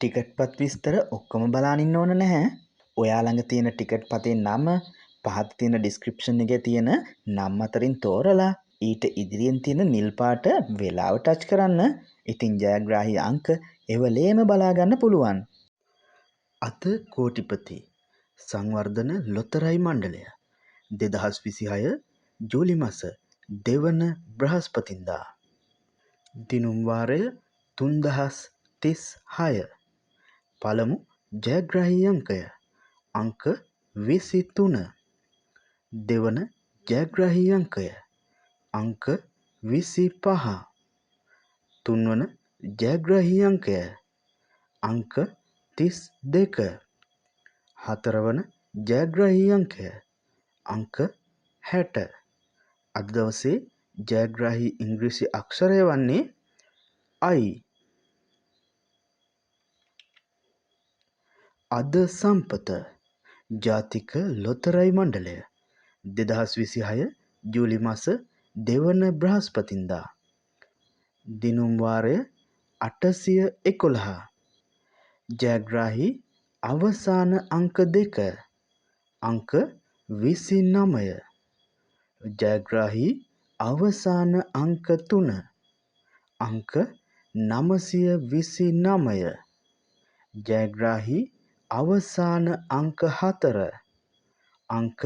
Ticket පත් විස්තර ඔක්කොම බලාන ඉන්න ඕන නැහැ. ඔයා ළඟ තියෙන ටිකට් පතේ නම පහත තියෙන ඩිස්ක්‍රිප්ෂන් එකේ තියෙන නම් අතරින් තෝරලා ඊට ඉදිරියෙන් තියෙන නිල් පාට වෙලාව ටච් කරන්න. ඉතින් ජයග්‍රාහී අංක එවලේම බලා ගන්න පුළුවන්. අද කෝටිපති සංවර්ධන ලොතරැයි මණ්ඩලය 2026 ජූලි මස දෙවන බ්‍රහස්පතින්දා. දිනුම් වාරය 3036. පළමු ජයග්‍රාහී අංකය අංක 23. දෙවන ජයග්‍රාහී අංකය අංක 25. තුන්වන ජයග්‍රාහී අංකය අංක 32. හතරවන ජයග්‍රාහී අංකය අංක 60. අද දවසේ ජයග්‍රාහී ඉංග්‍රීසි අක්ෂරය වන්නේ I. අද සම්පත ජාතික ලොතරැයි මණ්ඩලය 2026 ජූලි මස දෙවන බ්‍රහස්පතින්දා. දිනුම් වාරය 811. ජයග්‍රාහී අවසාන අංක දෙක අංක 29. ජයග්‍රාහී අවසාන අංක තුන අංක 929. ජයග්‍රාහී අවසාන අංක හතර අංක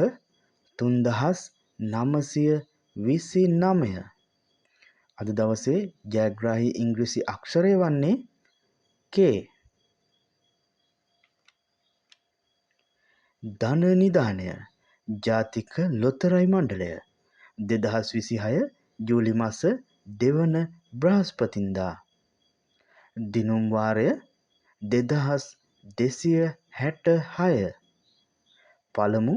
3929. අද දවසේ ජයග්‍රාහී ඉංග්‍රීසි අක්ෂරය වන්නේ K. ධන නිධානය ජාතික ලොතරැයි මණ්ඩලය 2026 ජූලි මස දෙවන බ්‍රහස්පතින්දා. දිනුම් වාරය 2266. පළමු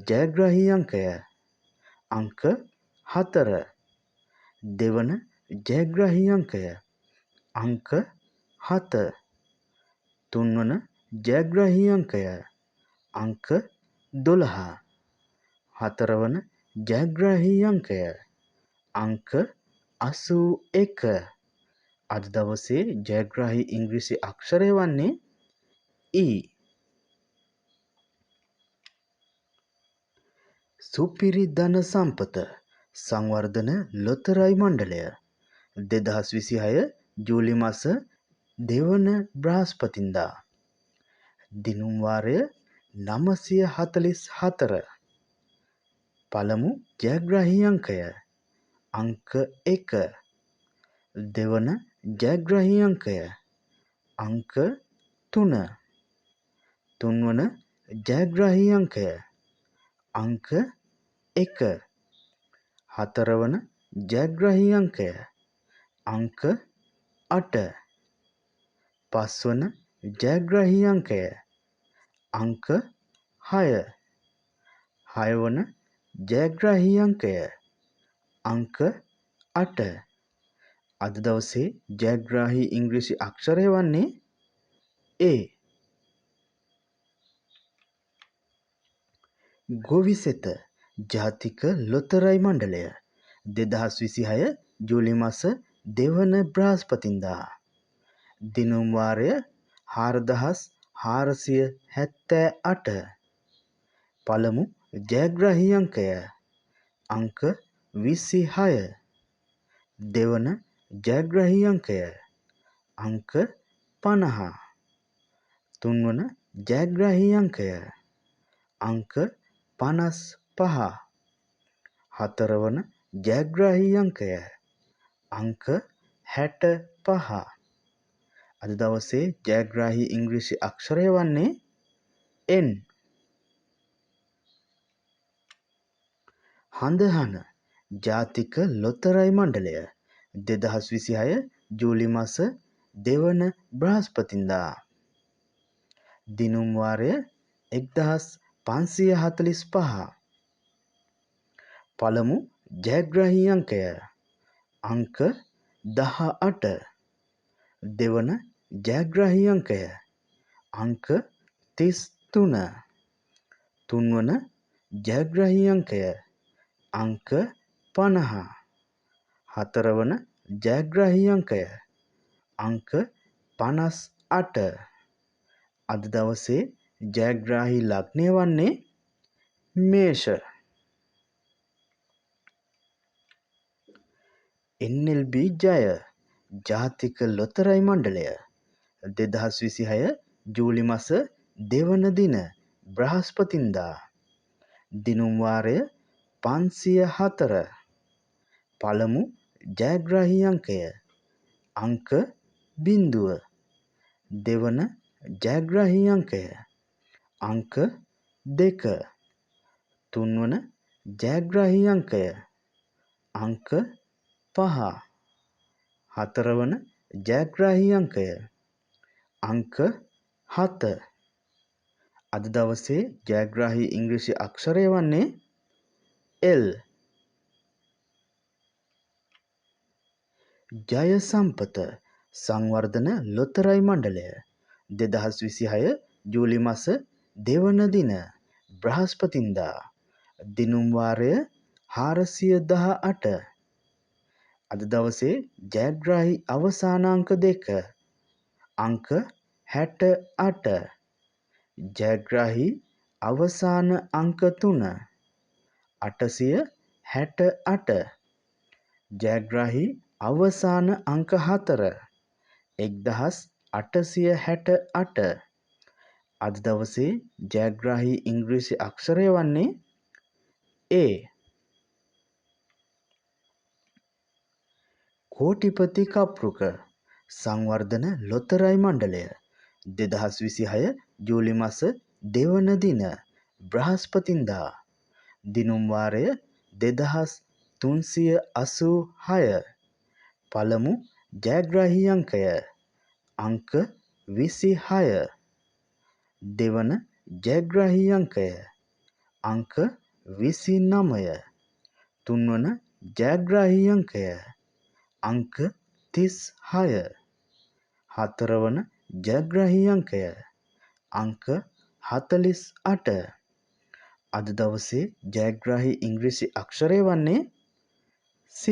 ජයග්‍රාහී අංකය අංක 4. දෙවන ජයග්‍රාහී අංකය අංක 7. තුන්වන ජයග්‍රාහී අංකය අංක 12. හතරවන ජයග්‍රාහී අංකය අංක 81. අද දවසේ ජයග්‍රාහී ඉංග්‍රීසි අක්ෂරය වන්නේ E. සුපිරි ධන සම්පත සංවර්ධන ලොතරැයි මණ්ඩලය 2026 ජූලි මස දෙවන බ්‍රහස්පතින්දා. දිනුම් වාරය 944. පළමු ජයග්‍රාහී අංකය අංක 1. දෙවන ජයග්‍රාහී අංකය අංක 3. තුන්වන ජයග්‍රාහී අංකය අංක 1. හතරවන ජයග්‍රාහී අංකය අංක 8. පස්වන ජයග්‍රාහී අංකය අංක 6. හයවන ජයග්‍රාහී අංකය අංක 8. අද දවසේ ජයග්‍රාහී ඉංග්‍රීසි අක්ෂරය වන්නේ A. ගොවිසෙත ජාතික ලොතරැයි මණ්ඩලය 2026 ජූලි මස දෙවන බ්‍රහස්පතින්දා. දිනුම් වාරය 4478. පළමු ජයග්‍රාහී අංකය අංක 26. දෙවන ජයග්‍රාහී අංකය අංක 50. තුන්වන ජයග්‍රාහී අංකය අංක 55. හතරවන ජයග්‍රාහී අංකය අංක 65. අද දවසේ ජයග්‍රාහී ඉංග්‍රීසි අක්ෂරය වන්නේ N. හඳහන ජාතික ලොතරැයි මණ්ඩලය 2026 ජූලි මස දෙවන බ්‍රහස්පතින්දා. දිනුම් වාරය 1545. පළමු ජයග්‍රාහී අංකය අංක 18. දෙවන ජයග්‍රාහී අංකය අංක 33. තුන්වන ජයග්‍රාහී අංකය අංක 50. හතරවන ජයග්‍රාහී අංකය අංක 58. 8. අද දවසේ ජයග්‍රාහී ලග්නය වන්නේ මේෂ. NLB ජය ජාතික ලොතරැයි මණ්ඩලය 2026 ජූලි මස දෙවන දින බ්‍රහස්පතින්දා. දිනුම් වාරය 504. පළමු ජයග්‍රාහී අංකය අංක 0. දෙවන ජයග්‍රාහී අංකය අංක 2. තුන්වන ජයග්‍රාහී අංකය අංක 5. හතරවන ජයග්‍රාහී අංකය අංක 7. අද දවසේ ජයග්‍රාහී ඉංග්‍රීසි අක්ෂරය වන්නේ L. ජය සම්පත සංවර්ධන ලොතරැයි මණ්ඩලය 2026 ජූලි මස දෙවන දින බ්‍රහස්පතින්දා. දිනුම් වාරය 418. අද දවසේ ජයග්‍රාහී අවසාන අංක 2 අංක 68. ජයග්‍රාහී අවසාන අංක 3 868. ජයග්‍රාහී අවසාන අංක 4 1868. අද දවසේ ජයග්‍රාහී ඉංග්‍රීසි අක්ෂරය වන්නේ A. කෝටිපති කප්රුක සංවර්ධන ලොතරැයි මණ්ඩලය 2026 ජූලි මස දෙවන දින බ්‍රහස්පතින්දා. දිනුම් වාරය 2386. පළමු ජයග්‍රාහී අංකය අංක 26. දෙවන ජයග්‍රාහී අංකය අංක 29. තුන්වන ජයග්‍රාහී අංකය අංක 36. හතරවන ජයග්‍රාහී අංකය අංක 48. අද දවසේ ජයග්‍රාහී ඉංග්‍රීසි අක්ෂරය වන්නේ C.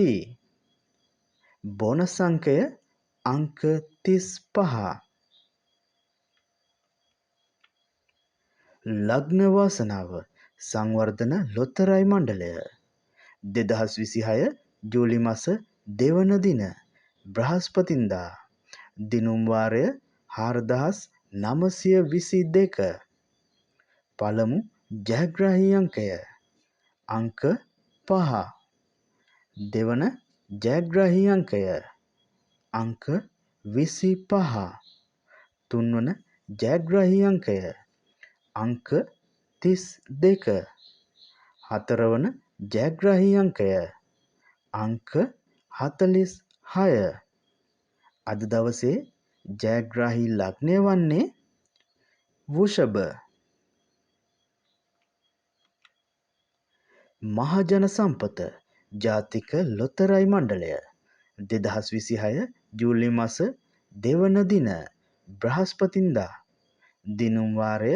බෝනස් අංකය අංක 35. ලග්න වාසනාව සංවර්ධන ලොතරැයි මණ්ඩලය 2026 ජූලි මස දෙවන දින බ්‍රහස්පතින්දා. දිනුම් වාරය 4922. පළමු ජයග්‍රාහී අංකය අංක 5. දෙවන ජයග්‍රාහී අංකය අංක 25. තුන්වන ජයග්‍රාහී අංකය අංක 32. හතරවන ජයග්‍රාහී අංකය අංක 46. අද දවසේ ජයග්‍රාහී ලග්නය වන්නේ වෘෂභ. මහජන සම්පත ජාතික ලොතරැයි මණ්ඩලය 2026 ජූලි මස දෙවන දින බ්‍රහස්පතින්දා. දිනුම් වාරය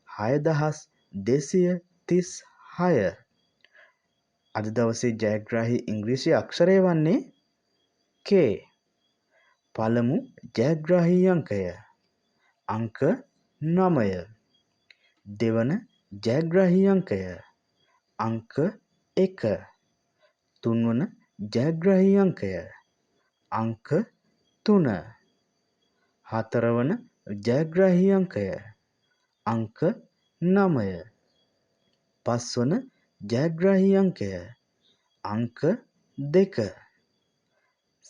6236. අද දවසේ ජයග්‍රාහී ඉංග්‍රීසි අක්ෂරය වන්නේ K. පළමු ජයග්‍රාහී අංකය අංක 9. දෙවන ජයග්‍රාහී අංකය අංක 1. තුන්වන ජයග්‍රාහී අංකය අංක 3. හතරවන ජයග්‍රාහී අංකය අංක 9. පස්වන ජයග්‍රාහී අංකය අංක 2.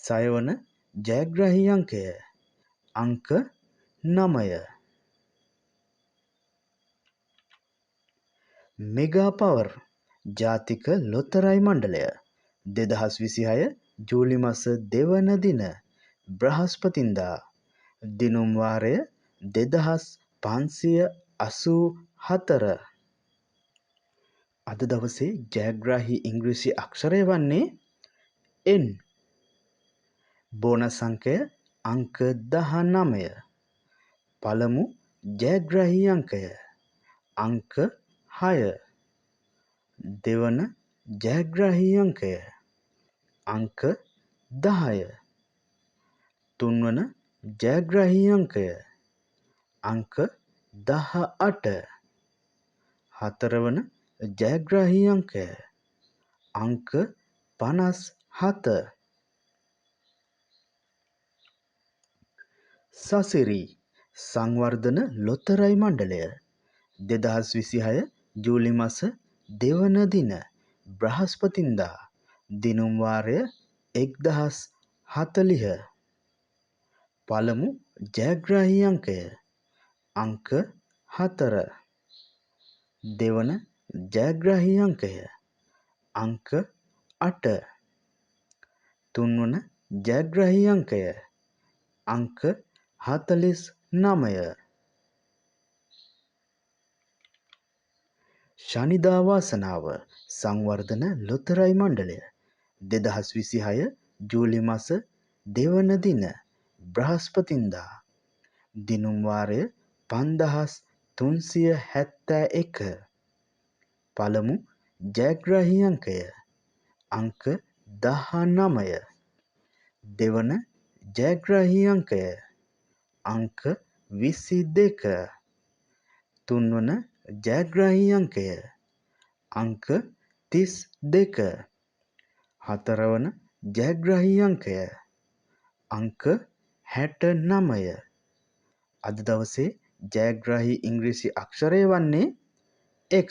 සයවන ජයග්‍රාහී අංකය අංක 9. මෙගා පවර් ජාතික ලොතරැයි මණ්ඩලය 2026 ජූලි මස දෙවන දින බ්‍රහස්පතින්දා. දිනුම් වාරය 2584. අද දවසේ ජයග්‍රාහී ඉංග්‍රීසි අක්ෂරය වන්නේ N. බෝනස් අංකය අංක 19. පළමු ජයග්‍රාහී අංකය අංක 6. දෙවන ජයග්‍රාහී අංකය අංක 10. තුන්වන ජයග්‍රාහී අංකය අංක 18. හතරවන ජයග්‍රාහී අංකය අංක 57. සසිරි සංවර්ධන ලොතරැයි මණ්ඩලය 2026 ජූලි මාස දෙවන දින බ්‍රහස්පතින්දා දිනුම් වාරය 1040. පළමු ජයග්‍රාහී අංකය අංක 4. දෙවන ජයග්‍රාහී අංකය අංක 8. තුන්වන ජයග්‍රාහී අංකය අංක 49. ශනිදා වාසනාව සංවර්ධන ලොතරැයි මණ්ඩලය 2026 ජූලි මාස දෙවන දින බ්‍රහස්පතින්දා දිනුම් වාරය 5371. පළමු ජයග්‍රාහී අංකය අංක 19. දෙවන ජයග්‍රාහී අංකය අංක 22. තුන්වන ජයග්‍රාහී අංකය අංක 32. හතරවන ජයග්‍රාහී අංකය අංක 69. අද දවසේ ජයග්‍රාහී ඉංග්‍රීසි අක්ෂරය වන්නේ X.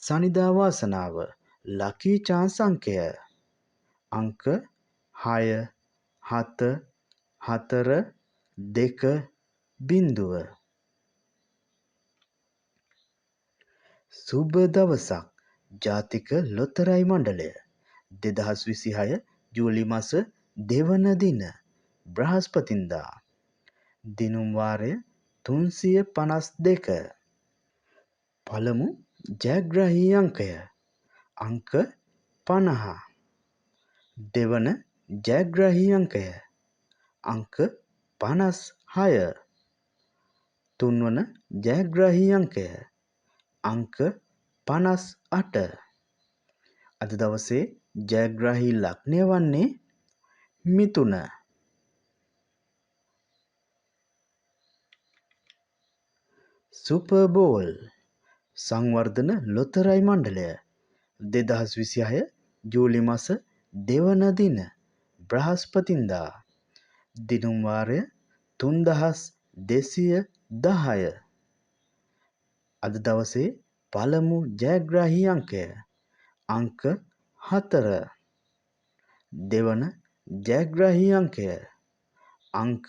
සනිදා වාසනාව ලකී චාන්ස් අංකය අංක 6 7 4 2 0. සුබ දවසක්. ජාතික ලොතරැයි මණ්ඩලය 2026 ජූලි මාස දෙවන දින බ්‍රහස්පතින්දා දිනුම් වාරය 352. පළමු ජයග්‍රාහී අංකය අංක 50. දෙවන ජයග්‍රාහී අංකය අංක 56. තුන්වන ජයග්‍රාහී අංකය අංක 58. අද දවසේ ජයග්‍රාහී ලග්නය වන්නේ මිථුන. සුපර් බෝල් සංවර්ධන ලොතරැයි මණ්ඩලය 2026 ජූලි මාස දෙවන දින බ්‍රහස්පතින්දා දිනුම් වාරය 3210. අද දවසේ පළමු ජයග්‍රාහී අංකය අංක 4. දෙවන ජයග්‍රාහී අංකය අංක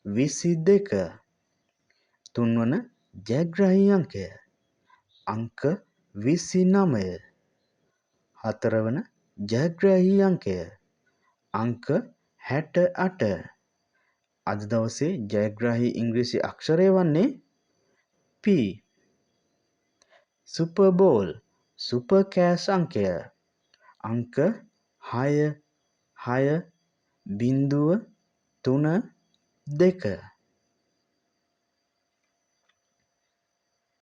22. තුන්වන ජයග්‍රාහී අංකය අංක 29. හතරවන ජයග්‍රාහී අංකය අංක 68. අද දවසේ ජයග්‍රාහී ඉංග්‍රීසි අක්ෂරය වන්නේ P. Super ball super cash අංකය අංක 6 6 0 3 2.